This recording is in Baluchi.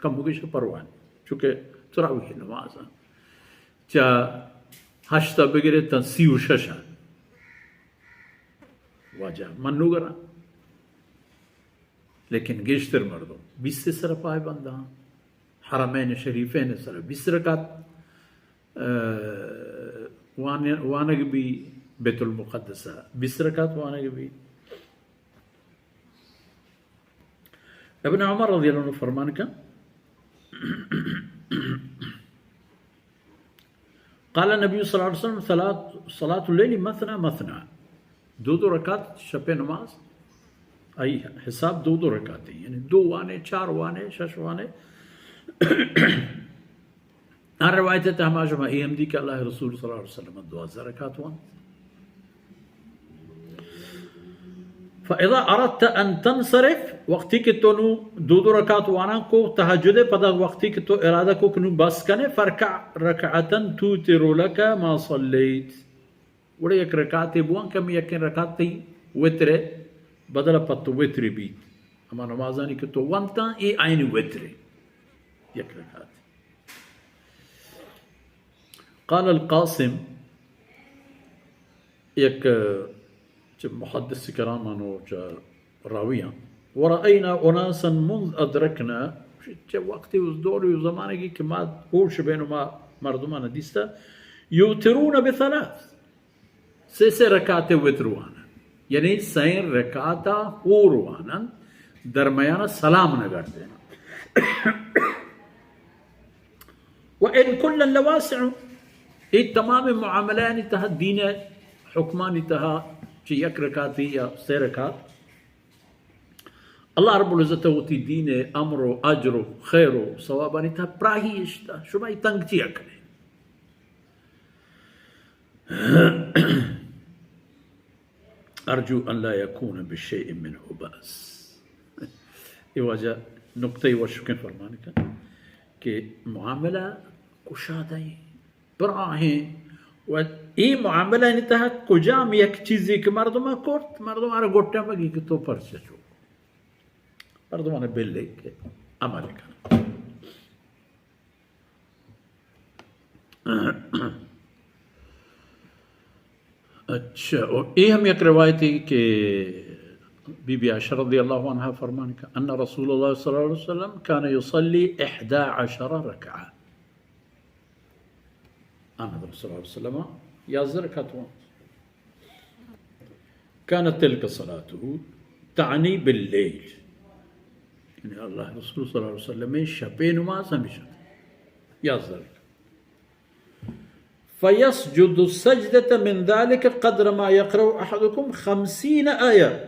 کموگش پرواہ نی، چونکہ تراویح نماز انت، چہ ہشت ءَ بگرے تاں سی و شش ءَ۔ واجہ منوگراں، لیکن گیشتر مردم بیست ءِ سر پائے بنداں، حرمین شریفین سر بیست رکعت، ءَ، وان-، وانگ بی، بیت المقدس ءَ بیست رکعت وانگ بی۔ ابن عمر رضی اللہ عنہ فرمان کن، قال النبي صلى الله عليه وسلم: صلاة، صلاة الليل مثنى مثنى، دو دو رکعت شپ نماز، آئی حساب دو دو رکعت ہیں، یعنی دو وانے، چار وانے، شش وانے۔ ہر روایت ءِ تہا ہما شما اے ہم دی کہ اللہ رسول صلی اللہ علیہ وسلم دوازدہ رکعت وان۔ فإذا أردت أن تنصرف، وقتی کہ تو نو دو دو رکعت وانان کو تہجد ءِ، پدا وقتی کہ تو ارادہ کو کہ نو بس کنے، فاركع ركعة توتر لك ما صليت، گڑا یک رکعتے بوان کہ ہمے یکیں رکعت تئی وتر ءِ بدل ءَ پہ تو وترے بیت۔ ہما نمازانی کہ تو ونتاں، اے آئینی وتر ءِ یک رکعت۔ قال القاسم، یک چہ محدث کراماں و چہ راویاں، ورأينا أناسا منذ أدركنا، چہ وقتی، اس دور و زمانگی کہ ما ہوش بین و ما مردمان دیستا، يوترون بثلاث، سے سے رکعت وتر وانن، یعنی سئیں رکعتا ہور وانن، درمیان سلام نہ گردین۔ وإن كلا لواسع، اے تمام معاملانی تہا، دین حکمانی تہا، چہ یک رکعتی یا سے رکعت، اللہ رب العزت وتی دین امر و اجر و خیر و ثوابانی تہا پراہی اشتا، شما ای تنگ چیا کنے؟ أرجو أن لا يكون بشيء منه بأس۔ اے واجہ نقطہ وشکیں فرمان کن کہ معاملہ کشادہ ایں، پراہیں، و اے معاملہ نی تہا کجام یک چیزے کہ مردم کرت، مردم آرا گٹا مگی کہ تو پرچہ چو، مردم آرا بلے کہ عمل کن۔ اچھا، اور اے ہم یک روایتے کہ بی بی عائشہ رضی اللہ عنہا فرمان کہ أن رسول الله صلى الله عليه وسلم كان يصلي إحدى عشر ركعة۔ آمد رسول اللہ صلی اللہ علیہ وسلم یازدہ رکعت وانت۔ كانت تلك صلاته، تعني بالليل، یعنی اللہ رسول صلی اللہ علیہ وسلم شپے نماز ہمیشہ یازدہ رکعت۔ فيسجد السجدة من ذلك قدر ما يقرأ أحدكم خمسين آية۔